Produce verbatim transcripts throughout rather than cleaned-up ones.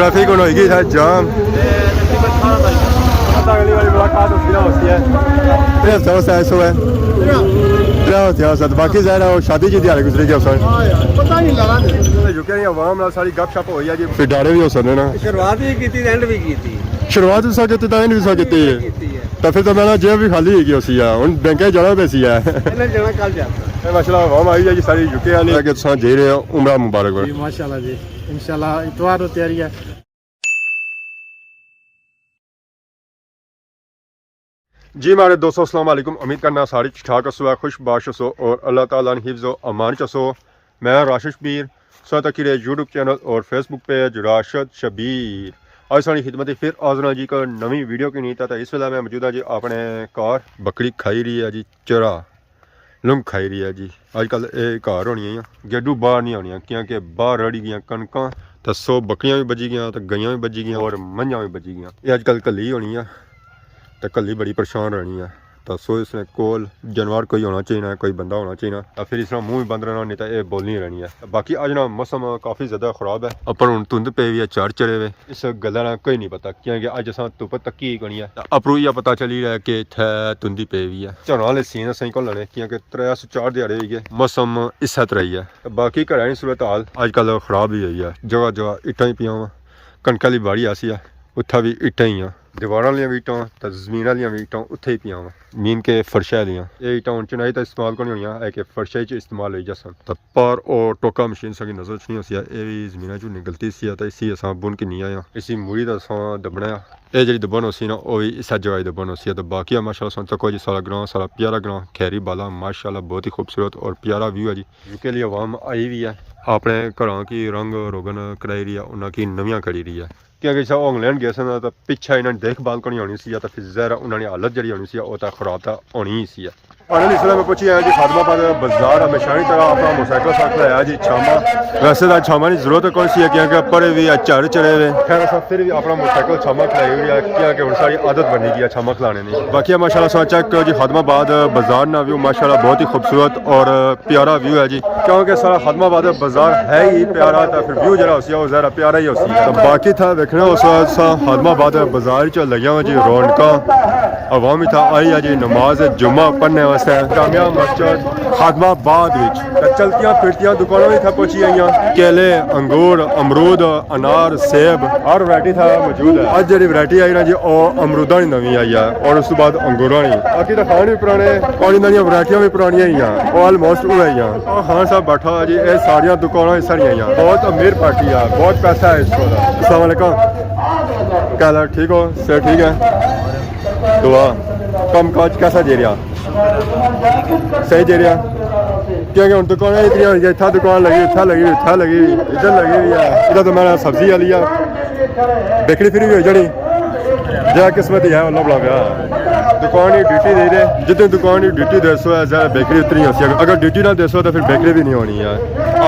ٹریفک ہن ہوئی گئی ہے جام۔ اگلی والی ملاقات اس دن ہوسی ہے۔ ترے ہفتے واسطے ایسو ہے۔ ترے ہفتے واسطے، باقی ظاہر ہے وہ شادی جی دیہاڑے گزری گیا سن۔ ہاں یار، پتہ نہیں لگا۔ یوکے نی عوام نال ساری گپ شپ ہوئی ہے جی۔ پھر ڈاڑے بھی ہو سکتے نا۔ شروعات بھی کیتی، اینڈ بھی کیتی۔ شروعات بھی سا کیتی، اینڈ بھی سا کیتی۔ کیتی ہے۔ تو پھر تو میرا جیب بھی خالی ہوئی گئی ہوسی ہے، ہن بینک جانا پیسی ہے۔ اینڈ جانا کل جانا۔ اے ماشاءاللہ عوام آئی ہے جی ساری یوکے والی۔ کہ تساں جی رہے ہو عمرہ مبارک ہو۔ جی ماشاءاللہ جی، انشاءاللہ اتوار نو تیاری ہے۔ جی ماڑے دوستو، السلام علیکم۔ امید کرنا سارے ٹھیک ٹھاک ہسو، خوش باش ہسو اور اللہ تعالیٰ نے حفظ و امان چ ہسو۔ میں راشد شبیر، سو تکی رہے یوٹیوب چینل اور فیس بک پیج راشد شبیر۔ اج ساڑی خدمت پھر حاضر ہاں جی، ایک نویں ویڈیو کی نیتا۔ تو اس ویلے میں موجود ہاں جی اپنے گھر۔ بکری کھائی رہی ہے جی چرا، لنگ کھائی رہی ہے جی۔ اج کل اے گھر ہونی ہے، گیڈو باہر نہیں ہونی، کیونکہ باہر رڑی گیاں کنکاں، تے سو بکریاں بھی بجی گیاں، تے گئیاں بھی بجی گیاں، اور منجھاں بھی بجی گیاں۔ اے اج کل کلی ہونی ہے، تے کلی بڑی پریشان رہنی ہے۔ تے سو اس نے کول جانور کوئی ہونا چاہیے، کوئی بندہ ہونا چاہیے، تے پھر اس طرح منہ بھی بند رہنا، نہیں تے اے بولنی رہنی ہے۔ باقی اج نا موسم کافی زیادہ خراب ہے، اپر ہن دھند پئی ہوئی ہے، چار چڑھے ہوئے۔ اس گلا نا کوئی نہیں پتا، کیونکہ اج اساں دھپ تکی ہی کونی ہے۔ اپروں یہ پتا چلی رہا ہے کہ اتھے دھندی پئی ہوئی ہے۔ جھڑاں والے سین اساں کول نے، کیونکہ ترے سو چار دیہاڑے ہوئی گئے، موسم اس طرح ہی ہے۔ باقی گھراں نی صورت حال اج کل خراب ہی ہوئی ہے، جگہ جگہ اٹاں ہی پیاں وا، کنکاں آلی باڑی آسی ہے، اتھا بھی اٹاں ہی آں، دیواراں آلیاں بھی اٹاں تے زمین آلیاں بھی اٹاں اتھے ہی پیاں وا، مین کے فرشاں آلیاں۔ اے اٹاں ہن چنائی تے استعمال کونی ہونیاں، اے کہ فرشاں اچ استعمال ہوئی جاسن۔ تے پار او ٹوکا مشین ساں کی نظر اچ نہیں ہوسی، اے وی زمیناں چوں نکلتی سی، تے اسی اساں بن کے نہیں آیا، اسی موڑی تے اساں دبنا آ۔ اے جڑی دبن ہوسی نا، او وی اسے جگہ ہی دبن ہوسی۔ تے باقی ماشاءاللہ سن تکو جی سارا گراں، سارا پیارا گراں، خیری بالا، ماشاءاللہ بہت ہی خوبصورت اور پیارا ویو ہے جی۔ یوکے آلی عوام آئی وی ہے، اپنے گھراں کی رنگ روگن کرائی رہی ہے، انہاں کی نویاں کری رہی ہے۔ کیونکہ جسے او انگلینڈ گئے سن تے پچھے انہاں نی دیکھ بھال کونی ہونی سی، تے پھر ظاہر ہے انہاں نی حالت جڑی ہونی سی، او تے خراب تے ہونی ہی سی۔ فائنلی اس ویلے میں پہنچی آیا جی خادم آباد بازار، ہمیشہ نی طرح اپنا موٹرسائیکل ساتھ لایا جی چھاما۔ ویسے تو چھاما نی ضرورت کوئی سی ہے، کیونکہ پرے بھی جھڑ چڑھے ہوئے۔ خیر، اساں پھر بھی اپنا موٹرسائیکل چھاما کھلائی ہوئی ہے، کیونکہ ہن ساڑی عادت بنی گئی ہے چھاما کھلانے نی۔ باقی ماشاءاللہ سا چیک کرو جی خادم آباد بازار نا ویو، ماشاءاللہ بہت ہی خوبصورت اور پیارا ویو ہے جی، کیونکہ سارا خادم آباد بازار ہے ہی پیارا، تے پھر ویو جڑا ہوسی او ذرا پیارا ہی ہوسی۔ تے باقی تھا ویکھنا اس وقت سا خادم آباد بازار چ لگیا ہوا جی رونقاں، عوام اتھا آئی ہے جی نماز جمعہ پڑھنے واسطے۔ جامع مسجد خادم آباد وچ تے چلتیاں پھرتیاں دکاناں وی اتھا پہنچی آئیاں، کیلے، انگور، امرود، انار، سیب، ہر ورائٹی تھا موجود ہے۔ اج جڑی ورائٹی آئی نا جی، او امروداں نی نویں آئی ہے اور اس تو بعد انگوراں نی۔ باقی تے کھان وی پرانے، اور انہاں نیاں ورائٹیاں وی پرانیاں ہی ہیں، او آلموسٹ اوہے ہی ہیں۔ آ خان صاحب بیٹھا ہوا جی، اے ساریاں دکاناں اس طرح ہی ہیں۔ بہت امیر پارٹی ہے، بہت پیسہ ہے اس کو۔ السلام علیکم، کیا حال ہے؟ ٹھیک ہو؟ صحت ٹھیک ہے؟ دعا، کم کاج کیسا جی رہیا؟ صحیح جی رہیا؟ کیونکہ ہن دکاناں اتنیاں ہوئی گئیاں، اتھا دکان لگی، اتھا لگی، اتھا لگی، ادھر لگی ہوئی ہے۔ ادھر تو میں سبزی والی ہے، بیکری فری بھی ہوئی جانی۔ جہڑا قسمت ہی ہے، اللہ بلا پیا۔ دکان ہی ڈیوٹی دے دے، جتنی دکان ہی ڈیوٹی دیسو ہے، زیادہ بیکری اتنی ہوسی ہے۔ اگر ڈیوٹی نہ دیسو تو پھر بیکری بھی نہیں ہونی ہے۔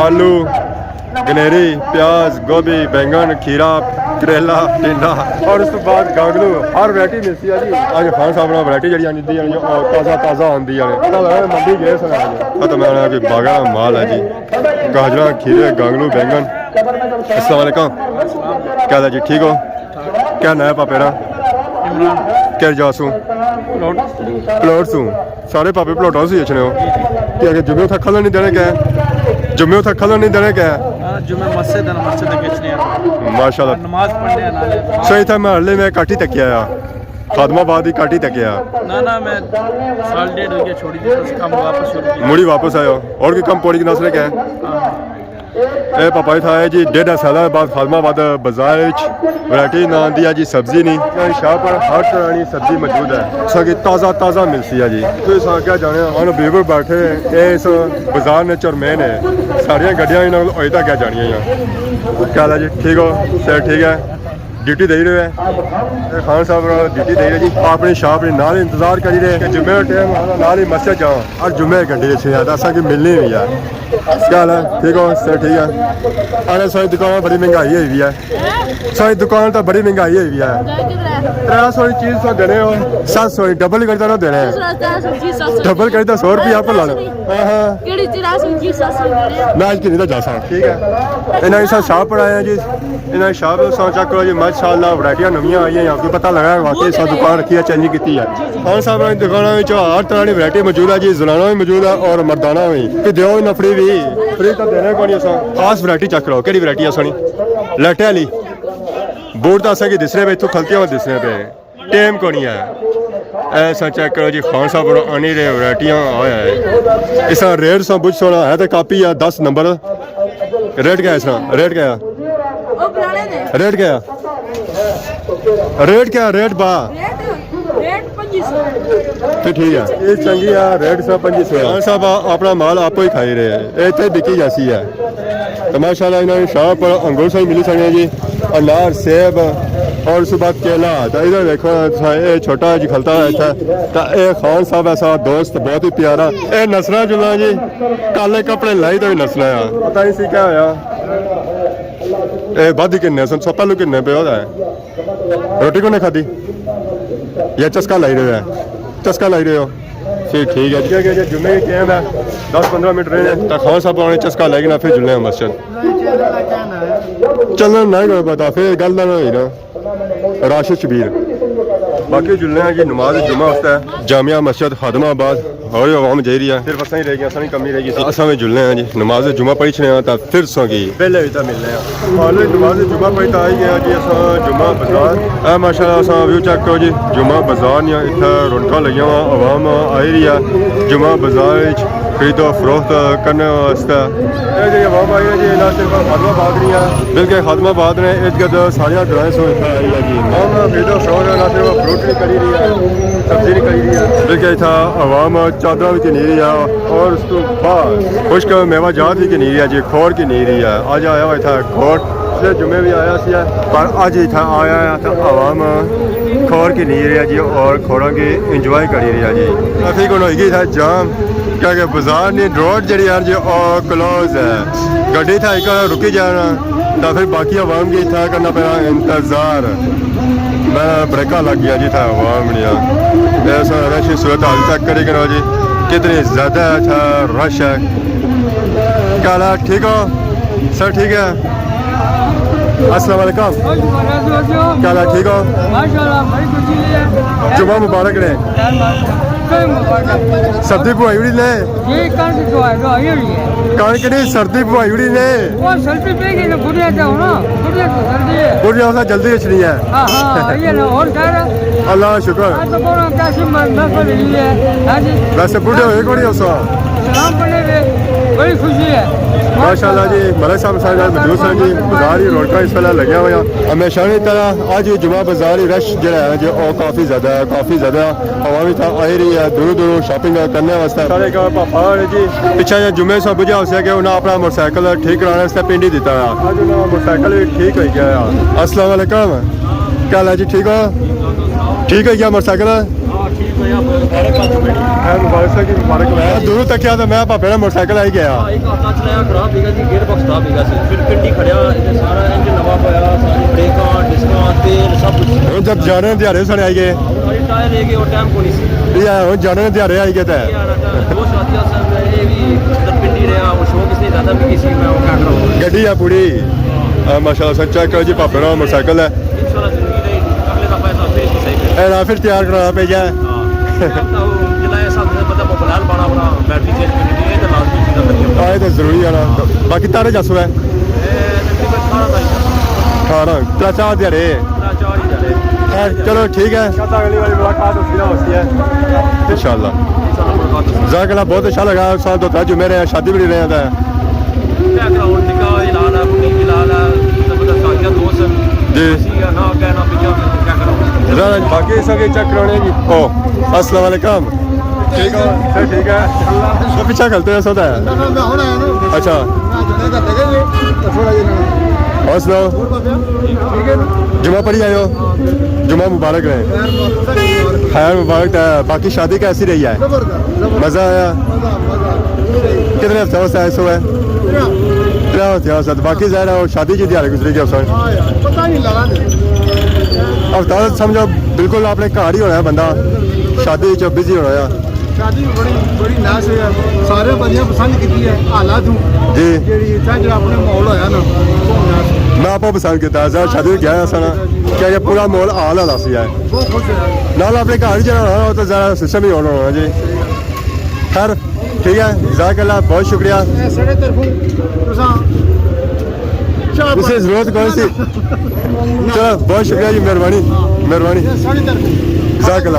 آلو، گنیری، پیاز، گوبھی، بینگن، کھیرا، کریلا، ٹنڈا اور اس تو بعد گانگلو، ہر ورائٹی ملسی ہے جی۔ اج خان صاحب نے ورائٹی جڑی آندی ہے، او تازہ تازہ آندی ہے۔ پتہ لگا منڈی گئے سن اج۔ پتہ میں کوئی باغاں نا مال ہے جی۔ گاجراں، کھیرے، گانگلو، بینگن۔ السلام علیکم۔ کیا حال ہے جی؟ ٹھیک ہو؟ کیا ناں ہے پاپے نا؟ عمران۔ کہڑی جا سوں؟ پلاٹ۔ پلاٹ سوں۔ سارے پاپے پلاٹاں سوں ہی اچھنے ہو؟ کہ اگر جمعے اتھا کھلن نہیں دینے کیا ہے؟ جمعے اتھا کھلن نہیں دینے کیا ہے؟ ہاں، جمعے مسجد ہے نا، مسجد اچھنے ہو۔ ماشاءاللہ۔ نماز پڑھنے نالے۔ صحیح تھا، میں ہلے میں کاٹی تک آیا۔ خادم آباد ہی کاٹی تک آیا۔ نہ، نہ، میں سال ڈیڑھ ہو گیا چھوڑی دی، بس کم واپس شروع کیا۔ مڑی واپس آیا۔ اور کوئی کم پوڑی کی نسل ہے کیا ہے؟ ہاں۔ اے پاپا اتھا آئے جی، ڈیڑھ سالہ بعد خادم آباد بازار وچ ورائٹی نہ آندی ہے جی سبزی نی۔ یعنی شاہ پر ہر طرح نی سبزی موجود ہے۔ ساکے تازہ تازہ ملسی ہے جی۔ تو اس آگے جانے ہن بیبر بیٹھے، اے اس بازار نے چیئرمین ہے۔ ساریاں گڈیاں انہاں کول ہوئی تک کیا جانیاں ہیں۔ کیا حال ہے جی؟ ٹھیک ہو؟ صحت ٹھیک ہے؟ ڈیوٹی دے رہے ہیں۔ اے خان صاحب ڈیوٹی دے رہے جی۔ اپنی شاپ نے نال انتظار کری رہے کہ جمعے ٹائم نال ہی مسجد جاؤ۔ ہر جمعے گھنٹے سے زیادہ اساں کی ملنی ہوئی ہے۔ کیا حال ہے؟ ٹھیک ہو؟ سب ٹھیک ہے؟ ارے، ساری دکان بڑی مہنگائی ہوئی ہوئی ہے۔ ساری دکان تو بڑی مہنگائی ہوئی ہوئی ہے۔ ترے سو کی چیز تو دینے ہو، ست سو کی، ڈبل کرتا نہ دینے۔ ڈبل کرتا سو روپیہ آپ لانا۔ ہاں، ہاں۔ کیڑی چیز ست سو کی، ست سو دینے؟ میں آج کی نہیں تو جا سا، ٹھیک ہے؟ انہاں نے سا شاپ پر آئے ہیں جی۔ انہاں نے شاپ پر سا چیک کرو جی، ماشاءاللہ ورائٹیاں نویاں آئی ہیں، آپ کو پتہ لگا ہے واقعی سا دکان رکھی ہے، چینج کیتی ہے۔ خان صاحب نے دکاناں وچ ہر طرح کی ورائٹی موجود ہے جی، زنانہ بھی موجود ہے اور مردانہ بھی۔ کہ دیو نہ فری بھی، فری تو دینے کونی اساں۔ خاص ورائٹی چیک کرو، کیڑی ورائٹی ہے سونی؟ لٹے والی۔ بوٹ تو اساں کی دسنے پہ، اتھوں کھلتے ہوئے دسنے پہ۔ ٹائم کونی ہے۔ اے سا چیک کرو جی، خان صاحب اور آنی رے ورائٹیاں آیا ہے۔ اس طرح ریٹ سا بہت سونا ہے، تو کاپی ہے دس نمبر۔ ریٹ کیا ہے اس طرح؟ ریٹ کیا ہے؟ ریٹ کیا ہے؟ ریٹ کیا ہے؟ ریٹ با؟ ریٹ، ریٹ پنجی سو۔ تے ٹھیک ہے، یہ چنگی ہے، ریٹ سا پنجی سو ہے۔ خان صاحب آ-، اپنا مال آپ ہی کھائی رہے ہیں، یہ تے بکی جاسی ہے۔ تو ماشاءاللہ انہاں نے شاپ پر انگور سا ہی ملی سکنے جی، انار، سیب اور اس کے بعد کیلا۔ تو ادھر دیکھو، یہ چھوٹا جی کھلتا ہے اتھا۔ تو اے خان صاحب ایسا دوست بہت ہی پیارا۔ اے نسنا جلنا جی، کالے کپڑے لائی تو بھی نسنا ہے۔ پتہ نہیں سی کیا ہویا۔ اے بدھ کنے سن، سو پہلو کنے پہ ہوتا ہے۔ روٹی کون نے کھادی؟ یا چسکا لائی رہے ہو؟ چسکا لائی رہے ہو؟ ٹھیک، ٹھیک ہے۔ جی، جی، جمعے کی ٹائم ہے، دس پندرہ منٹ رہے ہیں، تو خان صاحب آنے چسکا لے کے نا پھر جلنے ہیں مسجد۔ چلنا نہ کوئی پتا، پھر گل نہ ہوئی نا۔ راشد شبیر۔ باقی جلنے ہیں جی نماز جمعہ واسطے جامعہ مسجد خادم آباد۔ اور عوام جائی رہی ہے، صرف اساں ہی رہ گئے، اساں ہی کمی رہ گئی سی۔ اساں وی جلنے ہیں جی، نماز جمعہ پڑھی چھنے ہیں، تا پھر سو کی پہلے وی تا ملنے ہیں۔ اور نماز جمعہ پڑھی تا آئی گئے ہیں جی، اساں جمعہ بازار۔ اے ماشاءاللہ، اساں ویو چیک کرو جی، جمعہ بازار نیاں اتھا رونقاں لگیاں وا، عوام آئی رہی ہے جمعہ بازار وچ خرید و فروخت کرنے واسطے۔ اے جی عوام آئی ہے جی، نہ صرف خادم آباد نہیں ہے، بلکہ خادم آباد نے ارد گرد ساریاں گرائیں سو اتھا آئی ہے جی۔ ہم خرید و فروخت نہ صرف فروٹ نہیں کری رہی ہے، سبزی نہیں کری رہی ہے، بلکہ اتھا عوام چادراں وی گھنی رہی ہے اور اس تو بعد خشک میوہ جات وی گھنی رہی ہے جی، کھوڑ گھنی رہی ہے۔ اج آیا ہوا اتھا کھوڑ، پچھلے جمعے وی آیا سی، پر اج اتھا آیا ہے تے عوام کھوڑ گھنی رہی ہے جی اور کھوڑاں کی انجوائے کری رہی ہے جی۔ ٹریفک ہن ہوئی گئی اتھا جام، کیونکہ بازار نی روڈ جیڑی ہے جی او کلوز ہے، گڈی اتھا ایک رکی جانا۔ تاں پھر باقی عوام کی اتھا کرنا پینا انتظار۔ میں بریکاں لگ گیا جی اتھا عوام نیاں۔ ایسا رش صورت حال چیک کری کرو جی، کتنی زیادہ اتھا رش ہے۔ کیا حال ہے؟ ٹھیک ہو؟ سر ٹھیک ہے؟ السلام علیکم۔ کیا حال ہے؟ ٹھیک ہو؟ ماشاءاللہ، بڑی خوشی ہے۔ جمعہ مبارک نے۔ خیر مبارک۔ سبزی بوائی اڑی نے؟ یہ کہاں سے تو آئے گا؟ یہ نہیں ہے۔ کہاں کے نہیں، سردی بوائی اڑی نے۔ وہ سردی پہ گئی نا، بڑھیا جاؤ نا، بڑھیا تو سردی ہے۔ بڑھیا ہوتا جلدی اچھنی ہے۔ ہاں، ہاں، یہ نا، اور کہہ رہا۔ اللہ کا شکر۔ آج تو کون کیسی م-، محفل ہوئی ہے؟ ہاں جی۔ ویسے بوڑھے ہوئے کوئی ہو سو؟ سلام پڑھنے میں بڑی خوشی ہے۔ ماشاءاللہ جی، ملک صاحب سارے نال موجود ہیں جی، بازار ہی رونقاں اس ویلے لگیاں ہوئیاں۔ ہمیشہ نی طرح اج جمعہ بازار ہی رش جڑا ہے جی، او کافی زیادہ ہے، کافی زیادہ عوام اتھا آئی رہی ہے دوروں دوروں شاپنگ کرنے واسطے۔ سارے کا پاپا ہے جی، پچھے جے جمعے سا بجھا ہوسیا کہ انہاں اپنا موٹر سائیکل ٹھیک کرانے واسطے پنڈی دیتا ہے۔ اج انہاں موٹر سائیکل بھی ٹھیک ہوئی گیا ہے۔ السلام علیکم، کیا حال ہے جی؟ ٹھیک ہو؟ ٹھیک ہوئی گیا موٹر سائیکل؟ ہاں، ٹھیک ہوئی گیا۔ مبارک ہو جی، مبارک ہو۔ میں دوروں تکیا تو میں پاپے نا موٹر سائیکل آئی گیا۔ ہاں، ایک ہفتہ چلایا، خراب ہی گیا سی، گیئر باکس خراب ہی گیا سی۔ پھر پنڈی کھڑیا، اتنے سارا انجن نواں پایا، ساری بریکاں، ڈسکاں، تیل، سب کچھ۔ ہن جب جانے دیہاڑے سارے آئی گئے۔ ہن سارے ٹائر لے گئے اور ٹائم کونی سی۔ یہ ہے، ہن جانے دیہاڑے آئی گئے تے۔ یہ آنا ٹائم، دوست ساتھی آسان میں، یہ بھی ادھر پنڈی رہیا، وہ شوق اس نے زیادہ بھی کسی میں وہ کیا کروں۔ گڈی ہے پوری۔ آ، ماشاءاللہ، سر چیک کرو جی، پاپے نا موٹر سائیکل ہے۔ انشاءاللہ زندگی نہیں، اگلے دفعہ ایسا پھر کسے پہ۔ اے نا پھر تیار کرانا پہ جائے۔ ہاں۔ اب تو جلا ایسا مطلب وہ بلال بڑا بڑا بیٹری چینج کرنی ہے، یہ تو لازمی چیز ہے۔ آ، یہ تو ضروری ہے نا۔ باقی تارے جاسو ہے؟ اے، تقریباً اٹھارہ تاریخ۔ اٹھارہ، ترے چار دیہاڑے۔ ترے چار ہی دیہاڑے۔ خیر، چلو ٹھیک ہے۔ انشاءاللہ اگلی باری ملاقات ہوسی نا ہوسی ہے۔ انشاءاللہ۔ انشاءاللہ ملاقات ہوسی۔ جزاک اللہ، بہت اچھا لگا۔ سال دو ترے جمعے رہے، شادی بھی نہیں رہے تھا۔ کیا کرا، ہن نکاح وی لال ہے، منی وی لال ہے، تے پتہ شادیاں دوست ہیں۔ جی۔ اسی نہ کہنا پیا، کیا کرا۔ ذرا باقی سب کے چیک کرانے جی۔ او، السلام علیکم۔ ٹھیک ہو؟ سر ٹھیک ہے؟ وہ پیچھے کھلتے ہیں، سوتا ہے۔ اچھا۔ اور سناؤ؟ جمعہ پڑھی آئے ہو؟ جمعہ مبارک رہے۔ خیر مبارک ہے۔ باقی شادی کیسی رہی ہے؟ مزہ آیا؟ کتنے ہفتے واسطے آئے سو ہے؟ ترے ہفتے واسطے۔ باقی ظاہر ہے، وہ شادی کی دیہاڑی گزری گیا سو۔ ہاں یار، پتہ نہیں لگا۔ ہفتہ سمجھو، بالکل اپنے گھر ہی ہونا ہے بندہ، شادی وچ بزی ہونا ہے۔ شادی بڑی، بڑی ناس ہے، سارے بندیاں پسند کیتی ہے، حالات ہوں۔ جی۔ جیڑی اتھا جیڑا اپنے ماحول ہویا نا، بہت ناس ہے۔ میں آپ پسند کیتا ہے، ذرا شادی گیا ہے سارا، کیا یہ پورا ماحول حال حالا سی ہے۔ بہت خوش ہے۔ نال اپنے گھر جانا ہونا تو ذرا سسٹم ہی ہونا ہونا جی۔ خیر، ٹھیک ہے، جزاک اللہ، بہت شکریہ۔ اے ساڑے طرفوں تساں چاہ اس سے ضرورت کون سی؟ چلو، بہت شکریہ جی، مہربانی، مہربانی۔ اے ساڑے طرفوں۔ جزاک اللہ۔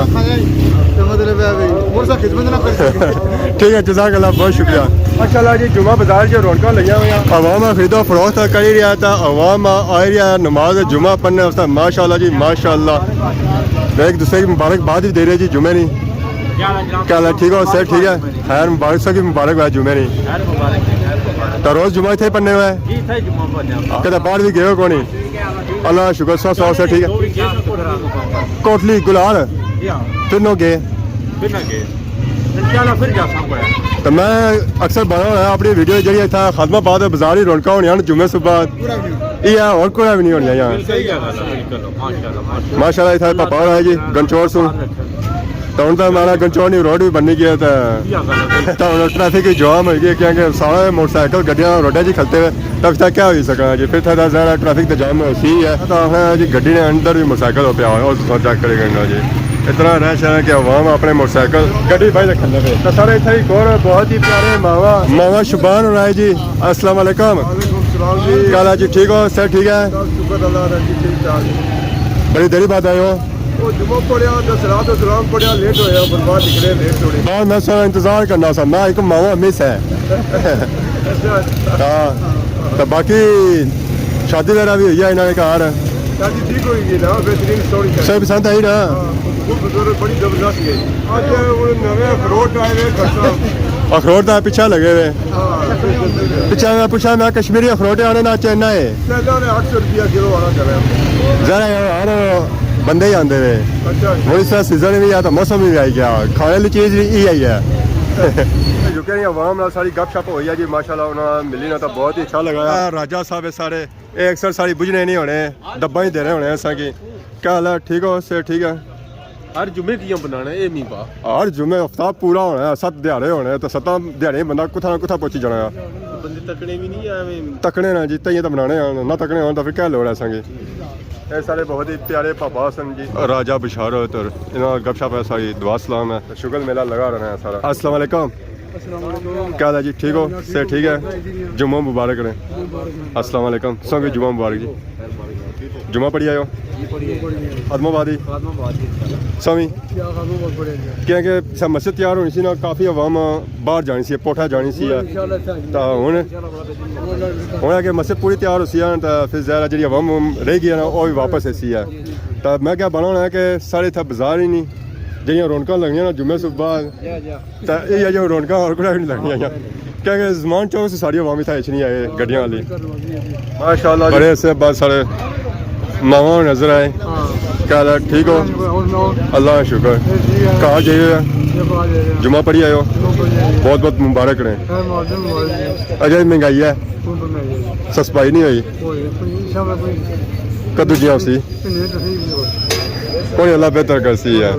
تے مطلب ہے بھئی، اور سا خدمت نہ کر سکے۔ ٹھیک ہے، جزاک اللہ، بہت شکریہ۔ ماشاءاللہ جی، جمعہ بازار جو رونقاں لگیاں ہوئیاں۔ عوام خرید و فروخت کری رہیا تھا، عوام آئی رہیا نماز جمعہ پڑھنے واسطے۔ ماشاءاللہ جی، ماشاءاللہ۔ ایک دوسرے کی مبارکباد بھی دے رہے جی جمعے نی۔ کیا حال ہے؟ ٹھیک ہو؟ صحت ٹھیک ہے؟ خیر، مبارک، سب کی مبارک ہو جمعے نی۔ خیر مبارک جی، خیر مبارک۔ تو روز جمعہ اتھے ہی پڑھنے ہوئے؟ جی، اتھے ہی جمعہ پڑھنے ہوئے۔ کدے باہر بھی گئے ہو کونی؟ اللہ شکر، سو سو سے ٹھیک ہے۔ کوٹلی گلار۔ جی ہاں۔ پھر نو گئے؟ پھر نہ گئے۔ انشاءاللہ پھر جاساں کوئی۔ تو میں اکثر بنا ہونا اپنی ویڈیو جڑی اتھا خادم آباد بازار ہی رونقاں ہونیاں نے جمعے صبح۔ یہ ہے، اور کوئی بھی نہیں ہونی یہاں۔ صحیح ہے، بالکل، ماشاءاللہ، ماشاءاللہ۔ ماشاءاللہ، اتھا پاپا ہونا ہے جی، گنچور سوں۔ تو ہن تو ہمارا گنچور نہیں، روڈ بھی بنی گیا تو، تو ہن ٹریفک بھی جام ہوئی گئی، کیونکہ سارے موٹر سائیکل، گڈیاں روڈے جی کھلتے ہوئے، تب تک کیا ہوئی سکنا جی؟ پھر تھا ذرا ٹریفک تو جام ہوئی سی ہے۔ تو ہن جی گڈی نے اندر بھی موٹر سائیکل ہو پیا ہوا، اس کو چیک کرے کرنا جی۔ اتنا رش ہے کہ عوام اپنے موٹر سائیکل، گڈی بھائی رکھنے پہ۔ تو سارے اتھے ایک اور بہت ہی پیارے ماوا، ماوا شبان ہونا ہے جی۔ السلام علیکم۔ وعلیکم السلام جی۔ کیا حال ہے جی؟ ٹھیک ہو؟ صحت ٹھیک ہے؟ بس شکر اللہ کا جی، ٹھیک ٹھاک۔ بڑی دیری بعد آئے ہو؟ وہ جمعہ پڑھیا، دس رات و سلام پڑھیا، لیٹ ہویا، پھر بعد نکلے لیٹ تھوڑی۔ بس میں سارا انتظار کرنا سا، میں ایک ماوا مس ہے۔ اچھا، اچھا۔ ہاں۔ تو باقی شادی وغیرہ بھی ہوئی ہے انہاں نے گھر۔ شادی ٹھیک ہوئی گئی نا، بہترین سوہنی شادی۔ سب پسند آئی نا؟ ہاں، خوب بزرگ، بڑی زبردست گئی۔ اج ہن نویں اخروٹ آئے ہوئے، خرچہ۔ اخروٹ دا پچھا لگے ہوئے۔ ہاں، بالکل، بالکل۔ پچھا میں پچھا، میں کشمیری اخروٹ آنے نا چائنا ہے؟ چائنا نے اٹھ سو روپیہ کلو آنا چلے۔ ذرا یار، ہر بندے ہی آندے ہوئے۔ اچھا، اچھا۔ ہن اس طرح سیزن بھی ہے تو موسم بھی آئی گیا، کھانے والی چیز بھی یہ آئی ہے۔ یوکے نی عوام نال ساری گپ شپ ہوئی ہے جی، ماشاءاللہ انہاں ملی نا تو بہت ہی اچھا لگا۔ راجہ صاحب ہے سارے، اے اکثر ساری بجنے نہیں ہونے، ڈبہ ہی دینے ہونے اساں کی۔ کیا حال ہے؟ ٹھیک ہو؟ صحت ٹھیک ہے؟ ہر جمعے کیاں بنانا ہے، اے می با؟ ہر جمعے ہفتہ پورا ہونا ہے، ست دیہاڑے ہونے ہیں، تو ستاں دیہاڑے بندہ کتھا نہ کتھا پہنچی جانا ہے۔ بندے تکنے بھی نہیں آئے ہوئے۔ تکنے نا جی، تئیں تو بنانے ہیں، نہ تکنے ہون تو پھر کیا لوڑ ہے اساں کی؟ اے سارے بہت ہی پیارے پاپا سن جی، راجہ بشارت، اور انہاں گپ شپ ہے، ساری دعا سلام ہے۔ شغل میلہ لگا رہنا ہے سارا۔ السلام علیکم۔ السلام علیکم۔ کیا حال ہے جی؟ ٹھیک ہو؟ صحت ٹھیک ہے؟ جمعہ مبارک رہے۔ السلام علیکم۔ سنگت جمعہ مبارک جی۔ جمعہ پڑھی آئے ہو؟ آدم آباد ہی؟ سویں؟ کیونکہ سا مسجد تیار ہونی سی نا، کافی عوام باہر جانی سی، پوٹھا جانی سی ہے۔ تو ہن، ہن اگر مسجد پوری تیار ہو سی ہے تو پھر ظاہر ہے جیڑی عوام رہ گئی ہے نا، وہ بھی واپس ایسی ہے۔ تو میں کیا بنا ہونا ہے کہ سارے اتھا بازار ہی نہیں، جیڑیاں رونقاں لگنیاں نا جمعے صبح، تے ایہہ جیہاں رونقاں ہور کوئی نہیں لگنیاں۔ کیونکہ زمان چوک سے ساری عوام اتھا اچھنی آئے گڈیاں والی۔ ماشاءاللہ جی۔ بڑے سے بس سارے ماواں نظر آئے۔ ہاں۔ کیا حال ہے؟ ٹھیک ہو؟ ہاں، ہور سناؤ؟ اللہ کا شکر۔ اے جی ہے۔ کہاں جائیے؟ جمعہ پڑھی آئے ہو؟ جمعہ پڑھی آئے ہو۔ بہت بہت مبارک رہے۔ خیر مقدم مبارک جی۔ اجے مہنگائی ہے؟ کون تو مہنگائی ہے؟ سسپائی نہیں ہوئی؟ کوئی، کوئی، انشاءاللہ کوئی۔ کدو جیہاں ہوسی؟ کوئی اللہ بہتر کرسی ہے۔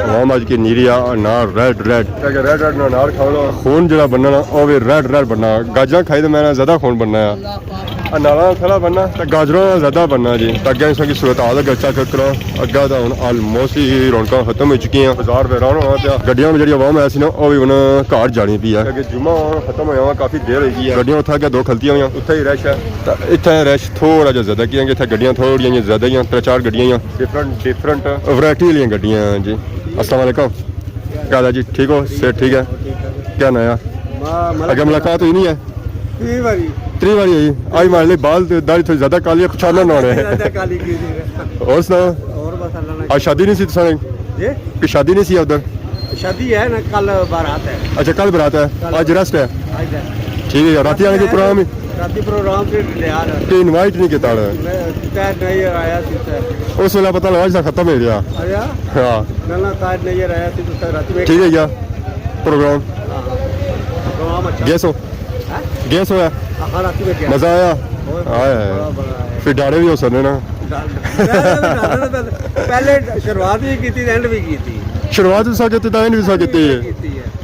عوام اج کی نیری آ، انار ریڈ ریڈ۔ کیونکہ ریڈ ریڈ نال انار کھاؤ نا، خون جڑا بننا نا، او وی ریڈ ریڈ بننا۔ گاجراں کھائی تے میں نا زیادہ خون بننا ہے۔ اناراں تھوڑا بننا تے گاجراں زیادہ بننا جی۔ تے اگے اس کی صورت حال اگر چیک کرو، اگے تاں ہن آلموسٹ ہی رونقاں ختم ہو چکی ہیں۔ بازار ویران ہونا پیا۔ گڈیاں وچ جڑی عوام ہے سی نا، او وی ہن گھر جانی پئی ہے۔ کیونکہ جمعہ ہن ختم ہویا ہوا، کافی دیر ہوئی گئی ہے۔ گڈیاں اتھے اگے دو کھلتیاں ہوئیاں، اتھے ہی رش ہے۔ تے اتھے رش تھوڑا جہا زیادہ، کیونکہ اتھے گڈیاں تھوڑیاں جہیاں زیادہ ہیاں، ترے چار گڈیاں ہیاں۔ ڈفرنٹ، ڈفرنٹ ورائٹی والیاں گڈیاں ہیں جی۔ السلام علیکم۔ کیا حال ہے جی؟ ٹھیک ہو؟ صحت ٹھیک ہے؟ کیا ناں ہے؟ اگے ملاقات ہوئی نہیں ہے؟ تری واری۔ تری واری ہوئی۔ آج مارے لیے بال تے داڑھی تھوڑی زیادہ کالی ہے، کچھ نہ ہونے۔ زیادہ کالی کی تھی۔ اور سناؤ؟ اور بس اللہ نے آج شادی نہیں سی تساں نے؟ جی؟ کہ شادی نہیں سی ادھر؟ شادی ہے نا، کل بارات ہے۔ اچھا، کل بارات ہے، کل۔ آج ریسٹ ہے۔ آج ہے۔ ٹھیک ہے، راتی آنے کی پروگرام ہے؟ راتی پروگرام سے تیار ہے۔ کہ انوائٹ نہیں کیتا ہے؟ میں تاج نظر آیا سی تے۔ اس ویلے پتہ لگا جسا ختم ہو گیا۔ آیا؟ ہاں۔ نہ، نہ، تاج نظر آیا سی تے راتی میں ٹھیک ہے کیا؟ پروگرام۔ ہاں، ہاں۔ گیس ہو؟ گیس ہویا؟ مزہ آیا؟ ہائے ہائے۔ پھر ڈاڑے بھی ہو سکنے نا۔ پہلے شروعات بھی کی تھی، اینڈ بھی کی تھی۔ شروعات بھی سا کیتی، اینڈ بھی سا کیتی۔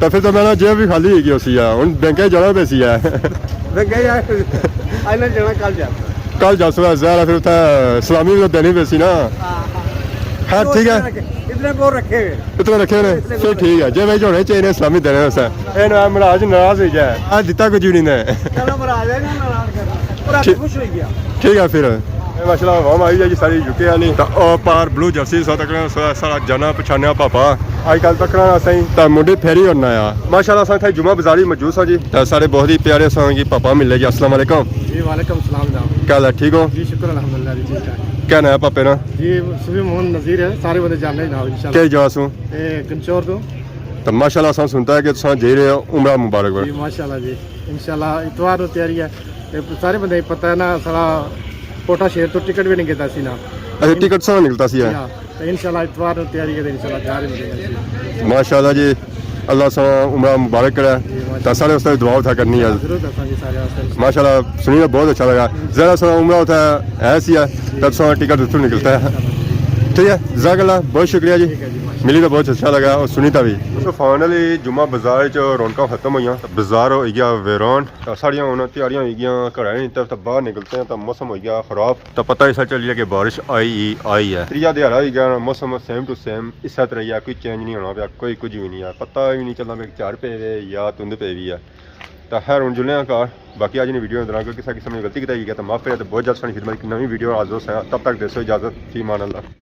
تو پھر تو میں جیب بھی خالی ہوئی گئی اسی ہے، ہن بینک جانا پیسی ہے۔ بینک جانا، کل جانا۔ کل جاسو ہے، ظاہر ہے پھر اتھے سلامی بھی تو دینی پیسی نا۔ ہاں، ہاں۔ خیر، ٹھیک ہے۔ اتنے بہت رکھے ہوئے۔ اتنے رکھے ہوئے۔ پھر ٹھیک ہے، جے بھائی ہونے چاہیے سلامی دینے واسطے۔ اے نا، مہاراج ناراض ہوئی جائے۔ آج دتا کچھ بھی نہیں نے۔ چلو مہاراج، اے ناراض کرنا۔ اور آپ ٹھیک۔ خوش ہوئی گیا۔ ٹھیک ہے پھر۔ اے ماشاءاللہ عوام آئی ہے جی ساری یو کے والی۔ تے او پار بلو جرسی سو تک سا-، سارا جانا پچھانیا پاپا۔ آج کل تکنا نا سائیں۔ تے منڈی پھیری ہونا آ۔ ماشاءاللہ اساں اتھے جمعہ بازاری موجود ساں جی۔ تے سارے بہت ہی پیارے ساں جی پاپا ملے جی۔ السلام علیکم۔ جی وعلیکم السلام جناب۔ کیا حال ہے، ٹھیک ہو؟ جی شکر الحمدللہ جی، ٹھیک ٹھاک۔ کیا نام ہے پاپے نا؟ جی سبی محمد نظیر ہے، سارے بندے جاننے جناب انشاءاللہ۔ کہڑی جگہ سوں؟ اے گنچور تو۔ تو ماشاءاللہ اساں سنتا ہے کہ تساں جائی رہے ہو، عمرہ مبارک ہو۔ جی ماشاءاللہ جی، انشاءاللہ اتوار نو تیاری ہے۔ تے سارے بندے پتہ ہے نا، سارا کوٹا شہر تو ٹکٹ بھی نہیں کیتا سی نا۔ اچھا، ٹکٹ سارا نکلتا سی ہے؟ جی ہاں، تے انشاءاللہ اتوار نو تیاری ہے، تے انشاءاللہ جا رہے ملے گا۔ ماشاءاللہ جی، اللہ ساں عمرہ مبارک کرے۔ جی ماشاءاللہ۔ تے سارے واسطے دعا اتھا کرنی ہے۔ ضرور دساں جی سارے واسطے۔ ماشاءاللہ، سنی تے بہت اچھا لگا۔ ذرا سا عمرہ اتھا ہے سی ہے، تب سا ٹکٹ اتھوں نکلتا ہے۔ ٹھیک ہے، جزاک اللہ، بہت شکریہ جی۔ ٹھیک ہے جی، ماشاءاللہ۔ ملی تو بہت اچھا لگا اور سنی تا بھی۔ تو فائنلی جمعہ بازار چ رونقاں ختم ہوئیاں، بازار ہوئی گیا ویران۔ تے ساڑیاں ہن تیاریاں ہوئی گیاں، گھراں نی طرف تے باہر نکلتے ہیں تے موسم ہوئی گیا خراب۔ تے پتہ ہی سا چلی گیا کہ بارش آئی ہی آئی ہے۔ تریا دیہاڑا ہوئی گیا، موسم سیم ٹو سیم اسے طرح ہی ہے، کوئی چینج نہیں ہونا پیا، کوئی کچھ بھی نہیں ہے، پتہ بھی نہیں چلنا پیا کہ جھڑ پے وے یا تند پے وی ہے۔ تے خیر ہن جلنے آں گھر، باقی اج نی ویڈیو دوران کوئی کسے قسم نی غلطی کیتی ہوئی ہے تے معاف کرے، تے بہت جلد ساڑی خدمت اچ نویں ویڈیو حاضر ہوساں، تب تک دیسو اجازت، فی امان اللہ۔